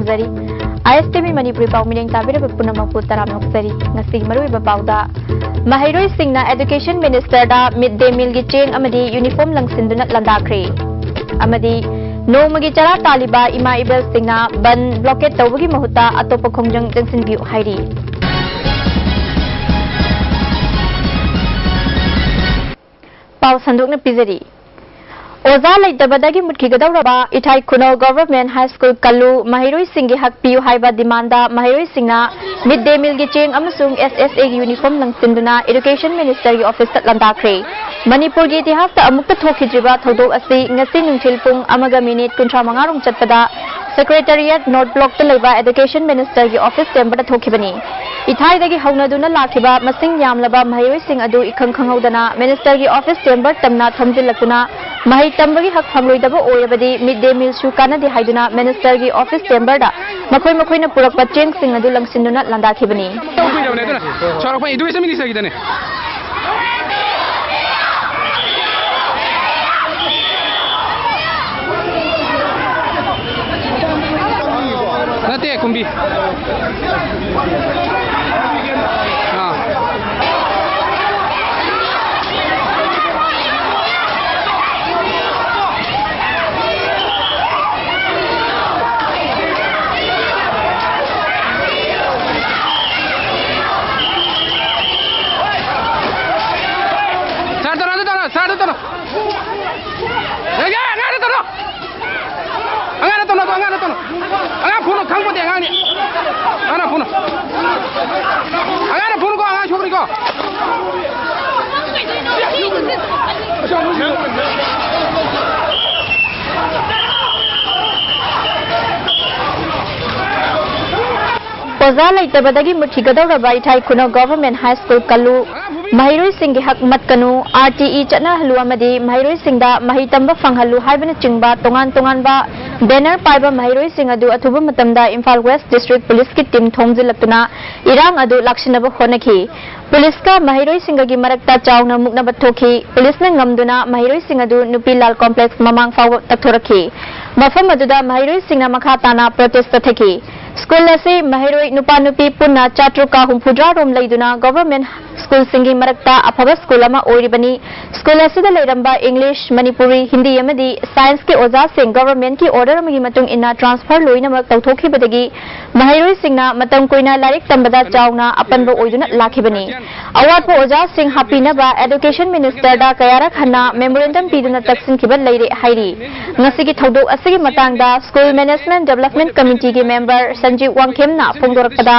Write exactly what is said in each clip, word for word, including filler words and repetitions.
ꯇꯥꯖꯔꯤ꯫ ꯑꯥꯏ ꯑꯦꯁ T V Manipuri ꯄꯥꯎ ꯃꯤꯠꯌꯦꯡ ꯇꯥꯕꯤꯔꯕ ꯄꯨꯝꯅꯃꯛꯄꯨ ꯇꯔꯥꯝꯅ ꯑꯣꯛꯆꯔꯤ꯫ ꯉꯁꯤꯒꯤ ꯃꯔꯨꯑꯣꯏꯕ ꯄꯥꯎꯗ, ꯃꯍꯩꯔꯣꯏꯁꯤꯡꯅ Education Minister ꯗ Mid Day Meal ꯒꯤ ꯆꯦꯡ ꯑꯃꯗꯤ uniform ꯂꯪꯁꯤꯟꯗꯨꯅ ꯂꯥꯟꯗꯥꯈ꯭ꯔꯦ꯫ ꯑꯃꯗꯤ ꯅꯣꯡꯃꯒꯤ ꯆꯔꯥ ꯇꯥꯜꯂꯤꯕ ꯏꯃꯥ ꯏꯕꯦꯜꯁꯤꯡꯅ ꯕꯟ blockade ꯇꯧꯕꯒꯤ ꯃꯍꯨꯠꯇ ꯑꯇꯣꯞꯄ ꯈꯣꯡꯖꯪ ꯆꯪꯁꯤꯟꯕꯤꯌꯨ ꯍꯥꯏꯔꯤ꯫ ꯄꯥꯎ ꯁꯟꯗꯣꯛꯅ ꯄꯤꯖꯔꯤ꯫ ꯑꯣꯖꯥ ꯂꯩꯇꯕꯗꯒꯤ ꯃꯨꯠꯈꯤꯒꯗꯧꯔꯕ ꯏꯊꯥꯏ ꯈꯨꯅꯧ Government High School ꯀꯜꯂꯨ ꯃꯍꯩꯔꯣꯏꯁꯤꯡꯒꯤ ꯍꯛ ꯄꯤꯌꯨ ꯍꯥꯏꯕ demand ꯗ ꯃꯍꯩꯔꯣꯏꯁꯤꯡꯅ Mid Day Meal ꯒꯤ ꯆꯦꯡ ꯑꯃꯁꯨꯡ S S A ꯒꯤ uniform ꯂꯪꯁꯤꯟꯗꯨꯅ Education Minister ꯒꯤ office ꯇ ꯂꯥꯟꯗꯥꯈ꯭ꯔꯦ꯫ ꯃꯅꯤꯄꯨꯔꯒꯤ ꯏꯇꯤꯍꯥꯁꯇ ꯑꯃꯨꯛꯇ ꯊꯣꯛꯈꯤꯗ꯭ꯔꯤꯕ ꯊꯧꯗꯣꯛ ꯑꯁꯤ ꯉꯁꯤ ꯅꯨꯡꯊꯤꯜ ꯄꯨꯡ ꯑꯃꯒ ꯃꯤꯅꯤꯠ ꯀꯨꯟꯊ꯭ꯔꯥ ꯃꯉꯥ ꯔꯣꯝ ꯆꯠꯄꯗ Secretariat North Block ꯇ ꯂꯩꯕ Education Minister ꯒꯤ office chamber ꯗ ꯊꯣꯛꯈꯤꯕꯅꯤ꯫ ꯏꯊꯥꯏꯗꯒꯤ ꯍꯧꯅꯗꯨꯅ ꯂꯥꯛꯈꯤꯕ ꯃꯁꯤꯡ ꯌꯥꯝꯂꯕ ꯃꯍꯩꯔꯣꯏꯁꯤꯡ ꯑꯗꯨ ꯏꯈꯪ ꯈꯪꯍꯧꯗꯅ Minister ꯒꯤ office chamber ꯇꯝꯅ ꯊꯣꯝꯖꯤꯜꯂꯛꯇꯨꯅ ꯃꯍꯩ ꯇꯝꯕꯒꯤ ꯍꯛ ꯐꯪꯂꯣꯏꯗꯕ ꯑꯣꯏꯔꯕꯗꯤ Mid Day Meal ꯁꯨ ꯀꯥꯟꯅꯗꯦ ꯍꯥꯏꯗꯨꯅ Minister ꯒꯤ office chamber ꯗ ꯃꯈꯣꯏ ꯃꯈꯣꯏꯅ ꯄꯨꯔꯛꯄ ꯆꯦꯡꯁꯤꯡ ꯑꯗꯨ ꯂꯪꯁꯤꯟꯗꯨꯅ ꯂꯥꯟꯗꯥꯈꯤꯕꯅꯤ꯫ ꯇꯧꯕꯤꯔꯕꯅꯦ, ꯑꯗꯨꯅ ꯆꯥꯎꯔꯛꯄ Education Minister ꯒꯤꯗꯅꯦ꯫ ꯅꯠꯇꯦ, ꯀꯨꯝꯕꯤ꯫ ꯑꯥ꯫ Sir, ꯇꯧꯔꯣ, ꯑꯗꯨ ꯇꯧꯔꯣ, sir, ꯑꯗꯨ ꯇꯧꯔꯣ꯫ ꯑꯦ, ꯑꯦ, ꯑꯉꯥꯡꯗ ꯇꯧꯔꯣ꯫ ꯑꯉꯥꯡꯗ ꯇꯧꯅꯣ, ꯑꯗꯣ ꯑꯉꯥꯡꯗ ꯇꯧꯅꯣ꯫ ꯑꯉꯥꯡ ꯐꯨꯅꯨ, ꯈꯪꯄꯣꯠꯇꯦ ꯑꯉꯥꯡꯅꯤ꯫ ꯑꯉꯥꯡꯅ ꯐꯨꯅꯨ꯫ ꯑꯉꯥꯡꯅ ꯐꯨꯅꯨꯀꯣ, ꯑꯉꯥꯡ ꯁꯣꯛꯀꯅꯤꯀꯣ꯫ ꯑꯣꯖꯥ ꯂꯩꯇꯕꯗꯒꯤ ꯃꯨꯠꯈꯤꯒꯗꯧꯔꯕ ꯏꯊꯥꯏ ꯈꯨꯅꯧ Government High School ꯀꯜꯂꯨ꯫ ꯑꯉꯥꯡ ꯐꯨꯕꯤ- ꯃꯍꯩꯔꯣꯏꯁꯤꯡꯒꯤ ꯍꯛ ꯃꯠꯀꯅꯨ, R T E ꯆꯠꯅꯍꯜꯂꯨ ꯑꯃꯗꯤ ꯃꯍꯩꯔꯣꯏꯁꯤꯡꯗ ꯃꯍꯩ ꯇꯝꯕ ꯐꯪꯍꯜꯂꯨ ꯍꯥꯏꯕꯅꯆꯤꯡꯕ ꯇꯣꯉꯥꯟ ꯇꯣꯉꯥꯟꯕ banner ꯄꯥꯏꯕ ꯃꯍꯩꯔꯣꯏꯁꯤꯡ ꯑꯗꯨ ꯑꯊꯨꯕ ꯃꯇꯝꯗ ꯏꯝꯐꯥꯜ West District Policeꯀꯤ team ꯊꯣꯝꯖꯤꯜꯂꯛꯇꯨꯅ ꯏꯔꯥꯡ ꯑꯗꯨ ꯂꯥꯛꯁꯤꯟꯅꯕ ꯍꯣꯠꯅꯈꯤ꯫ ꯄꯨꯂꯤꯁꯀ ꯃꯍꯩꯔꯣꯏꯁꯤꯡꯒꯒꯤ ꯃꯔꯛꯇ ꯆꯥꯎꯅ ꯃꯨꯛꯅꯕ ꯊꯣꯛꯈꯤ꯫ ꯄꯨꯂꯤꯁꯅ ꯉꯝꯗꯨꯅ ꯃꯍꯩꯔꯣꯏꯁꯤꯡ ꯑꯗꯨ ꯅꯨꯄꯤ ꯂꯥꯜ complex ꯃꯃꯥꯡ ꯐꯥꯎꯕ ꯇꯛꯊꯣꯔꯛꯈꯤ꯫ ꯃꯐꯝ ꯑꯗꯨꯗ ꯃꯍꯩꯔꯣꯏꯁꯤꯡꯅ ꯃꯈꯥ ꯇꯥꯅ protest ꯆꯠꯊꯈꯤ꯫ ꯁ꯭ꯀꯨꯜ ꯑꯁꯤ ꯃꯍꯩꯔꯣꯏ ꯅꯨꯄꯥ ꯅꯨꯄꯤ ꯄꯨꯟꯅ ꯆꯥꯇ꯭ꯔꯨꯛꯀ ꯍꯨꯝꯐꯨꯇꯔꯥ ꯔꯣꯝ ꯂꯩꯗꯨꯅ government ꯁ꯭ꯀꯨꯜꯁꯤꯡꯒꯤ ꯃꯔꯛꯇ ꯑꯐꯕ ꯁ꯭ꯀꯨꯜ ꯑꯃ ꯑꯣꯏꯔꯤꯕꯅꯤ꯫ ꯁ꯭ꯀꯨꯜ ꯑꯁꯤꯗ ꯂꯩꯔꯝꯕ English, ꯃꯅꯤꯄꯨꯔꯤ, ꯍꯤꯟꯗꯤ ꯑꯃꯗꯤ scienceꯀꯤ ꯑꯣꯖꯥꯁꯤꯡ governmentꯀꯤ order ꯑꯃꯒꯤ ꯃꯇꯨꯡ ꯏꯟꯅ transfer ꯂꯣꯏꯅꯃꯛ ꯇꯧꯊꯣꯛꯈꯤꯕꯗꯒꯤ ꯃꯍꯩꯔꯣꯏꯁꯤꯡꯅ ꯃꯇꯝ ꯀꯨꯏꯅ ꯂꯥꯏꯔꯤꯛ ꯇꯝꯕꯗ ꯆꯥꯎꯅ ꯑꯄꯟꯕ ꯑꯣꯏꯗꯨꯅ ꯂꯥꯛꯈꯤꯕꯅꯤ꯫ ꯑꯋꯥꯠꯄ ꯑꯣꯖꯥꯁꯤꯡ ꯍꯥꯞꯄꯤꯅꯕ education ministerꯗ ꯀꯌꯥꯔꯛ ꯍꯟꯅ memorandum ꯄꯤꯗꯨꯅ ꯇꯛꯁꯤꯟꯈꯤꯕ ꯂꯩꯔꯦ ꯍꯥꯏꯔꯤ꯫ ꯉꯁꯤꯒꯤ ꯊꯧꯗꯣꯛ ꯑꯁꯤꯒꯤ ꯃꯇꯥꯡꯗ School Management Development Committeeꯒꯤ member ꯁꯟꯖꯤꯕ ꯋꯥꯡꯈꯦꯝꯅ ꯐꯣꯡꯗꯣꯔꯛꯄꯗ,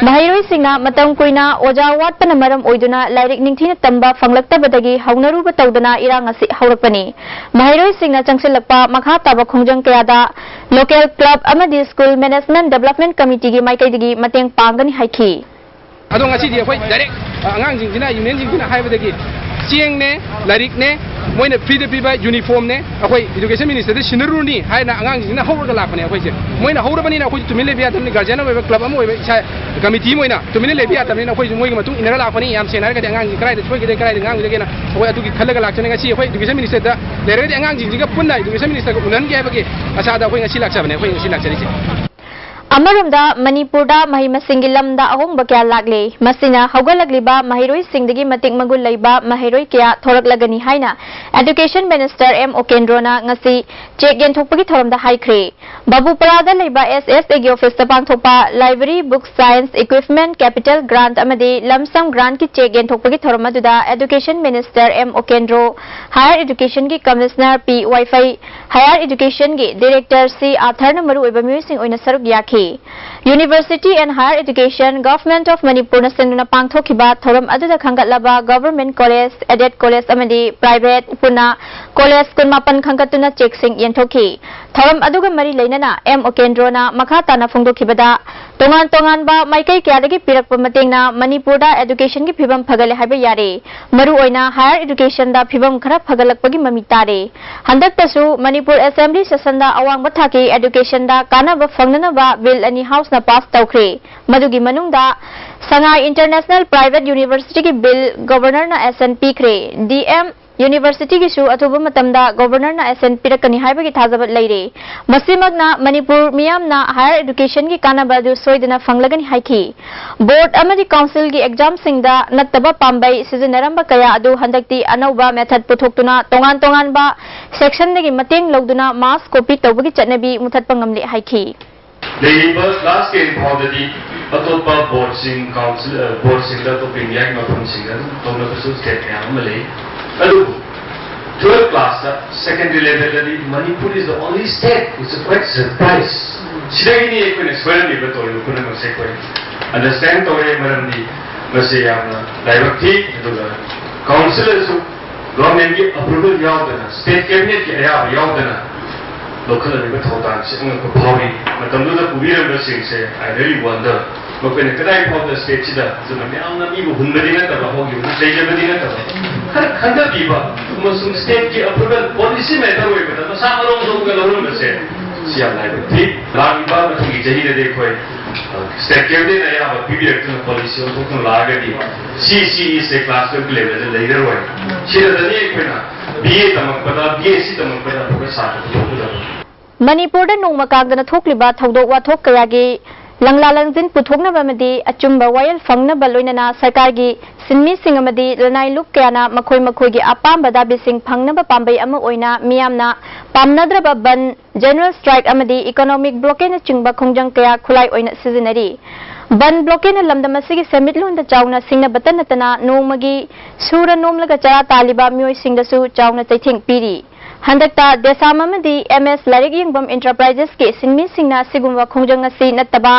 ꯃꯍꯩꯔꯣꯏꯁꯤꯡꯅ ꯃꯇꯝ ꯀꯨꯏꯅ ꯑꯣꯖꯥ ꯋꯥꯠꯄꯅ ꯃꯔꯝ ꯑꯣꯏꯗꯨꯅ ꯂꯥꯏꯔꯤꯛ ꯅꯤꯡꯊꯤꯅ ꯇꯝꯕ ꯐꯪꯂꯛꯇꯕꯗꯒꯤ ꯍꯧꯅꯔꯨꯕ ꯇꯧꯗꯅ ꯏꯔꯥꯡ ꯑꯁꯤ ꯍꯧꯔꯛꯄꯅꯤ꯫ ꯃꯍꯩꯔꯣꯏꯁꯤꯡꯅ ꯆꯪꯁꯤꯜꯂꯛꯄ ꯃꯈꯥ ꯇꯥꯕ ꯈꯣꯡꯖꯪ ꯀꯌꯥꯗ local club ꯑꯃꯗꯤ School Management Development Committeeꯒꯤ ꯃꯥꯏꯀꯩꯗꯒꯤ ꯃꯇꯦꯡ ꯄꯥꯡꯒꯅꯤ ꯍꯥꯏꯈꯤ꯫ ꯑꯗꯣ ꯉꯁꯤꯗꯤ ꯑꯩꯈꯣꯏ direct, ꯑ, ꯑꯉꯥꯡꯁꯤꯡꯁꯤꯅ, unionꯁꯤꯡꯁꯤꯅ ꯍꯥꯏꯕꯗꯒꯤ ꯆꯦꯡꯅꯦ, ꯂꯥꯏꯔꯤꯛꯅꯦ, ꯃꯣꯏꯅ freeꯗ ꯄꯤꯕ uniformꯅꯦ, ꯑꯩꯈꯣꯏ education ministerꯗ ꯁꯤꯟꯅꯔꯨꯔꯅꯤ ꯍꯥꯏꯅ ꯑꯉꯥꯡꯁꯤꯡꯁꯤꯅ ꯍꯧꯔꯒ ꯂꯥꯛꯄꯅꯦ꯫ ꯑꯩꯈꯣꯏꯁꯦ, ꯃꯣꯏꯅ ꯍꯧꯔꯕꯅꯤꯅ ꯑꯩꯈꯣꯏꯁꯨ ꯇꯨꯃꯤꯟ ꯂꯩꯕ ꯌꯥꯗꯕꯅꯤ꯫ Guardian ꯑꯣꯏꯕ club ꯑꯃ ꯑꯣꯏꯕ ꯏꯁꯥ committee ꯑꯃ ꯑꯣꯏꯅ ꯇꯨꯃꯤꯟꯅ ꯂꯩꯕ ꯌꯥꯗꯕꯅꯤꯅ ꯑꯩꯈꯣꯏꯁꯨ ꯃꯣꯏꯒꯤ ꯃꯇꯨꯡ ꯏꯟꯅꯔ ꯂꯥꯛꯄꯅꯤ꯫ ꯌꯥꯝ ꯁꯦꯡꯅ ꯍꯥꯏꯔꯒꯗꯤ ꯑꯉꯥꯡꯁꯤꯡ ꯀꯗꯥꯏꯗ ꯁꯣꯏꯒꯗꯒꯦ, ꯀꯗꯥꯏꯗ ꯉꯥꯡꯒꯗꯒꯦꯅ ꯑꯩꯈꯣꯏ ꯑꯗꯨꯒꯤ ꯈꯜꯂꯒ ꯂꯥꯛꯆꯕꯅꯤ꯫ ꯉꯁꯤ ꯑꯩꯈꯣꯏ education ministerꯗ ꯂꯩꯔꯒꯗꯤ ꯑꯉꯥꯡꯁꯤꯡꯁꯤꯒ ꯄꯨꯟꯅ education ministerꯒ ꯎꯅꯍꯟꯒꯦ ꯍꯥꯏꯕꯒꯤ ꯑꯁꯥꯗ ꯑꯩꯈꯣꯏ ꯉꯁꯤ ꯂꯥꯛꯆꯕꯅꯦ, ꯑꯩꯈꯣꯏ ꯉꯁꯤ ꯂꯥꯛꯆꯔꯤꯁꯦ꯫ ꯑꯃꯔꯣꯝꯗ ꯃꯅꯤꯄꯨꯔꯗ ꯃꯍꯩ ꯃꯁꯤꯡꯒꯤ ꯂꯝꯗ ꯑꯍꯣꯡꯕ ꯀꯌꯥ ꯂꯥꯛꯂꯦ꯫ ꯃꯁꯤꯅ ꯍꯧꯒꯠꯂꯛꯂꯤꯕ ꯃꯍꯩꯔꯣꯏꯁꯤꯡꯗꯒꯤ ꯃꯇꯤꯛ ꯃꯒꯨꯟ ꯂꯩꯕ ꯃꯍꯩꯔꯣꯏ ꯀꯌꯥ ꯊꯣꯔꯛꯂꯒꯅꯤ ꯍꯥꯏꯅ Education Minister ꯑꯦꯝ ꯎꯀꯦꯟꯗ꯭ꯔꯣꯅ ꯉꯁꯤ cheque ꯌꯦꯟꯊꯣꯛꯄꯒꯤ ꯊꯧꯔꯝꯗ ꯍꯥꯏꯈ꯭ꯔꯦ꯫ ꯕꯥꯕꯨꯄꯔꯥꯗ ꯂꯩꯕ S S Aꯒꯤ officeꯇ ꯄꯥꯡꯊꯣꯛꯄ library, book, science equipment, capital grant ꯑꯃꯗꯤ lump sum grantꯀꯤ cheque ꯌꯦꯟꯊꯣꯛꯄꯒꯤ ꯊꯧꯔꯝ ꯑꯗꯨꯗ Education Minister M Ukendro, Higher Educationꯒꯤ Commissioner ꯄꯤ ꯋꯥꯏꯐꯩ, Higher Educationꯒꯤ Director ꯁꯤ ꯑꯥꯊꯔꯅ ꯃꯔꯨꯑꯣꯏꯕ ꯃꯤꯑꯣꯏꯁꯤꯡ ꯑꯣꯏꯅ ꯁꯔꯨꯛ ꯌꯥꯈꯤ꯫ University and Higher Education, Government of Manipurꯅ ꯁꯤꯟꯗꯨꯅ ꯄꯥꯡꯊꯣꯛꯈꯤꯕ ꯊꯧꯔꯝ ꯑꯗꯨꯗ ꯈꯟꯒꯠꯂꯕ Government College, Aided College ꯑꯃꯗꯤ Private ꯄꯨꯟꯅ College ꯀꯨꯟꯃꯥꯄꯟ ꯈꯟꯒꯠꯇꯨꯅ chequeꯁꯤꯡ ꯌꯦꯟꯊꯣꯛꯈꯤ꯫ ꯊꯧꯔꯝ ꯑꯗꯨꯒ ꯃꯔꯤ ꯂꯩꯅꯅ ꯑꯦꯝ ꯎꯀꯦꯟꯗ꯭ꯔꯣꯅ ꯃꯈꯥ ꯇꯥꯅ ꯐꯣꯡꯗꯣꯛꯈꯤꯕꯗ, ꯇꯣꯉꯥꯟ ꯇꯣꯉꯥꯟꯕ ꯃꯥꯏꯀꯩ ꯀꯌꯥꯗꯒꯤ ꯄꯤꯔꯛꯄ ꯃꯇꯦꯡꯅ ꯃꯅꯤꯄꯨꯔꯗ educationꯒꯤ ꯐꯤꯕꯝ ꯐꯒꯠꯂꯦ ꯍꯥꯏꯕ ꯌꯥꯔꯦ꯫ ꯃꯔꯨꯑꯣꯏꯅ higher educationꯗ ꯐꯤꯕꯝ ꯈꯔ ꯐꯒꯠꯂꯛꯄꯒꯤ ꯃꯃꯤ ꯇꯥꯔꯦ꯫ ꯍꯟꯗꯛꯇꯁꯨ ꯃꯅꯤꯄꯨꯔ assembly sessionꯗ ꯑꯋꯥꯡꯕ ꯊꯥꯛꯀꯤ educationꯗ ꯀꯥꯟꯅꯕ ꯐꯪꯅꯅꯕ bill ꯑꯅꯤ houseꯅ pass ꯇꯧꯈ꯭ꯔꯦ꯫ ꯃꯗꯨꯒꯤ ꯃꯅꯨꯡꯗ ꯁꯉꯥꯏ International Private Universityꯒꯤ bill governorꯅ assent ꯄꯤꯈ꯭ꯔꯦ꯫ ꯗꯤ ꯑꯦꯝ Universityꯒꯤꯁꯨ ꯑꯊꯨꯕ ꯃꯇꯝꯗ governorꯅ assent ꯄꯤꯔꯛꯀꯅꯤ ꯍꯥꯏꯕꯒꯤ ꯊꯥꯖꯕ ꯂꯩꯔꯦ꯫ ꯃꯁꯤꯃꯛꯅ ꯃꯅꯤꯄꯨꯔ ꯃꯤꯌꯥꯝꯅ higher educationꯒꯤ ꯀꯥꯟꯅꯕ ꯑꯗꯨ ꯁꯣꯏꯗꯅ ꯐꯪꯂꯒꯅꯤ ꯍꯥꯏꯈꯤ꯫ Board ꯑꯃꯗꯤ councilꯒꯤ examꯁꯤꯡꯗ ꯅꯠꯇꯕ ꯄꯥꯝꯕꯩ ꯁꯤꯖꯤꯟꯅꯔꯝꯕ ꯀꯌꯥ ꯑꯗꯨ ꯍꯟꯗꯛꯇꯤ ꯑꯅꯧꯕ method ꯄꯨꯊꯣꯛꯇꯨꯅ ꯇꯣꯉꯥꯟ ꯇꯣꯉꯥꯟꯕ sectionꯗꯒꯤ ꯃꯇꯦꯡ ꯂꯧꯗꯨꯅ mass copy ꯇꯧꯕꯒꯤ ꯆꯠꯅꯕꯤ ꯃꯨꯊꯠꯄ ꯉꯝꯂꯦ ꯍꯥꯏꯈꯤ꯫ ꯂꯩꯔꯤꯕ class ten ꯐꯥꯎꯗꯗꯤ ꯑꯇꯣꯞꯄ boardꯁꯤꯡ, council, ꯑ, boardꯁꯤꯡꯗ, ꯑꯇꯣꯞꯄ Indiaꯒꯤ ꯃꯐꯝꯁꯤꯡꯗ ꯑꯗꯨꯝ ꯇꯧꯅꯕꯁꯨ state ꯃꯌꯥꯝ ꯑꯃ ꯂꯩ꯫ ꯑꯗꯨꯕꯨ twelve classꯇ secondary levelꯗꯗꯤ Manipur is the only state, it's a quite surprise꯫ ꯁꯤꯗꯒꯤꯅꯤ ꯑꯩꯈꯣꯏꯅ ꯁꯣꯏꯔꯝꯃꯤꯕ ꯇꯧꯔꯤꯕ ꯄꯨꯝꯅꯃꯛꯁꯦ ꯑꯩꯈꯣꯏ understand ꯇꯧꯔꯦ, ꯃꯔꯝꯗꯤ ꯃꯁꯤ ꯌꯥꯝꯅ ꯂꯥꯏꯕꯛ ꯊꯤ꯫ ꯑꯗꯨꯒ councilꯁꯨ governmentꯀꯤ approval ꯌꯥꯎꯗꯅ, state cabinetꯀꯤ ꯑꯌꯥꯕ ꯌꯥꯎꯗꯅ ꯂꯧꯈꯠꯂꯝꯃꯤꯕ ꯊꯧꯗꯥꯡꯁꯤ ꯑꯉꯛꯄ ꯐꯥꯎꯏ꯫ ꯃꯇꯝꯗꯨꯗ ꯄꯨꯕꯤꯔꯝꯕꯁꯤꯡꯁꯦ, I really wonder, ꯃꯈꯣꯏꯅ ꯀꯗꯥꯏ ꯐꯥꯎꯗ stateꯁꯤꯗ ꯑꯗꯨꯅ ꯃꯌꯥꯝꯅ ꯃꯤꯕꯨ ꯍꯨꯟꯕꯗꯤ ꯅꯠꯇꯕ, ꯍꯧꯈꯤꯕꯗꯨ ꯆꯩꯖꯕꯗꯤ ꯅꯠꯇꯕ, ꯈꯔ ꯈꯟꯊꯕꯤꯕ ꯑꯃꯁꯨꯡ stateꯀꯤ approval, policy matter ꯑꯣꯏꯕꯗ ꯃꯁꯥ ꯃꯔꯣꯝꯗꯣꯝꯒ ꯂꯧꯔꯝꯕꯁꯦ ꯁꯤ ꯌꯥꯝ ꯂꯥꯏꯕꯛ ꯊꯤ꯫ ꯂꯥꯛꯂꯤꯕ ꯃꯊꯪꯒꯤ ꯆꯍꯤꯗꯗꯤ ꯑꯩꯈꯣꯏ state cabinetꯅ ꯑꯌꯥꯕ ꯄꯤꯕꯤꯔꯛꯇꯨꯅ policy ꯑꯣꯟꯊꯣꯛꯇꯨꯅ ꯂꯥꯛꯑꯒꯗꯤ, ꯁꯤ, ꯁꯤ ꯏꯁꯦ class twelve levelꯗ ꯂꯩꯔꯔꯣꯏ꯫ ꯁꯤꯗꯅꯤ ꯑꯩꯈꯣꯏꯅ B A ꯇꯝꯃꯛꯄꯗ, B S C ꯇꯝꯃꯛꯄꯗ ꯑꯐꯕ ꯁꯥꯇ꯭ꯔ ꯄꯨꯊꯣꯛꯀꯗꯕ꯫ ꯃꯅꯤꯄꯨꯔꯗ ꯅꯣꯡꯃ ꯀꯥꯡꯗꯅ ꯊꯣꯛꯂꯤꯕ ꯊꯧꯗꯣꯛ ꯋꯥꯊꯣꯛ ꯀꯌꯥꯒꯤ ꯂꯪꯂꯥ ꯂꯪꯖꯤꯟ ꯄꯨꯊꯣꯛꯅꯕ ꯑꯃꯗꯤ ꯑꯆꯨꯝꯕ ꯋꯥꯌꯦꯜ ꯐꯪꯅꯕ ꯂꯣꯏꯅꯅ ꯁꯔꯀꯥꯔꯒꯤ ꯁꯤꯟꯃꯤꯁꯤꯡ ꯑꯃꯗꯤ ꯂꯅꯥꯏ ꯂꯨꯞ ꯀꯌꯥꯅ ꯃꯈꯣꯏ ꯃꯈꯣꯏꯒꯤ ꯑꯄꯥꯝꯕ ꯗꯥꯕꯤꯁꯤꯡ ꯐꯪꯅꯕ ꯄꯥꯝꯕꯩ ꯑꯃ ꯑꯣꯏꯅ ꯃꯤꯌꯥꯝꯅ ꯄꯥꯝꯅꯗ꯭ꯔꯕ ꯕꯟ, general strike ꯑꯃꯗꯤ economic blockadeꯅꯆꯤꯡꯕ ꯈꯣꯡꯖꯪ ꯀꯌꯥ ꯈꯨꯠꯂꯥꯏ ꯑꯣꯏꯅ ꯁꯤꯖꯤꯟꯅꯔꯤ꯫ ꯕꯟ blockadeꯅ ꯂꯝꯗꯝ ꯑꯁꯤꯒꯤ ꯁꯦꯟꯃꯤꯠꯂꯣꯟꯗ ꯆꯥꯎꯅ ꯁꯤꯡꯅꯕꯇ ꯅꯠꯇꯅ ꯅꯣꯡꯃꯒꯤ ꯁꯨꯔ ꯅꯣꯝꯂꯒ ꯆꯔꯥ ꯇꯥꯜꯂꯤꯕ ꯃꯤꯑꯣꯏꯁꯤꯡꯗꯁꯨ ꯆꯥꯎꯅ ꯆꯩꯊꯦꯡ ꯄꯤꯔꯤ꯫ ꯍꯟꯗꯛꯇ ꯗꯦꯁꯥꯝ ꯑꯃꯗꯤ ꯑꯦꯝ ꯑꯦꯁ ꯂꯥꯏꯔꯤꯛ ꯌꯦꯡꯐꯝ ꯑꯦꯟꯇꯔꯄ꯭ꯔꯥꯏꯖꯦꯁꯀꯤ ꯁꯤꯟꯃꯤꯁꯤꯡꯅ ꯁꯤꯒꯨꯝꯕ ꯈꯣꯡꯖꯪ ꯑꯁꯤ ꯅꯠꯇꯕ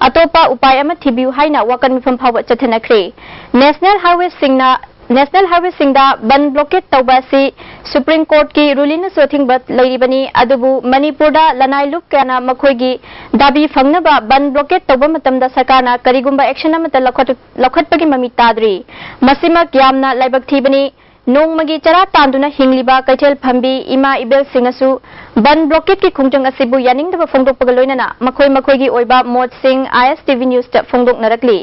ꯑꯇꯣꯞꯄ ꯎꯄꯥꯏ ꯑꯃ ꯊꯤꯕꯤꯌꯨ ꯍꯥꯏꯅ ꯋꯥꯀꯠ ꯃꯤꯐꯝ ꯐꯥꯎꯕ ꯆꯠꯊꯅꯈ꯭ꯔꯦ꯫ ꯅꯦꯁꯅꯦꯜ ꯍꯥꯏꯋꯦꯁꯤꯡꯅ ꯅꯦꯁꯅꯦꯜ ꯍꯥꯏꯋꯦꯁꯤꯡꯗ ꯕꯟ ꯕ꯭ꯂꯣꯀꯦꯠ ꯇꯧꯕ ꯑꯁꯤ ꯁꯨꯄ꯭ꯔꯤꯝ ꯀꯣꯔꯠꯀꯤ ꯔꯨꯂꯤꯡꯅꯁꯨ ꯑꯊꯤꯡꯕ ꯂꯩꯔꯤꯕꯅꯤ꯫ ꯑꯗꯨꯕꯨ ꯃꯅꯤꯄꯨꯔꯗ ꯂꯅꯥꯏ ꯂꯨꯞ ꯀꯌꯥꯅ ꯃꯈꯣꯏꯒꯤ ꯗꯥꯕꯤ ꯐꯪꯅꯕ ꯕꯟ ꯕ꯭ꯂꯣꯀꯦꯠ ꯇꯧꯕ ꯃꯇꯝꯗ ꯁꯔꯀꯥꯔꯅ ꯀꯔꯤꯒꯨꯝꯕ ꯑꯦꯛꯁꯟ ꯑꯃꯠꯇ ꯂꯧꯈꯠ- ꯂꯧꯈꯠꯄꯒꯤ ꯃꯃꯤ ꯇꯥꯗ꯭ꯔꯤ꯫ ꯃꯁꯤꯃꯛ ꯌꯥꯝꯅ ꯂꯥꯏꯕꯛ ꯊꯤꯕꯅꯤ꯫ ꯅꯣꯡꯃꯒꯤ ꯆꯔꯥ ꯇꯥꯟꯗꯨꯅ ꯍꯤꯡꯂꯤꯕ ꯀꯩꯊꯦꯜ ꯐꯝꯕꯤ ꯏꯃꯥ ꯏꯕꯦꯜꯁꯤꯡꯅꯁꯨ ꯕꯟ ꯕ꯭ꯂꯣꯀꯦꯠꯀꯤ ꯈꯣꯡꯖꯪ ꯑꯁꯤꯕꯨ ꯌꯥꯅꯤꯡꯗꯕ ꯐꯣꯡꯗꯣꯛꯄꯒ ꯂꯣꯏꯅꯅ ꯃꯈꯣꯏ ꯃꯈꯣꯏꯒꯤ ꯑꯣꯏꯕ ꯃꯣꯠꯁꯤꯡ ꯑꯥꯏ ꯑꯦꯁ ꯇꯤ ꯚꯤ ꯅ꯭ꯌꯨꯁꯇ ꯐꯣꯡꯗꯣꯛꯅꯔꯛꯂꯤ꯫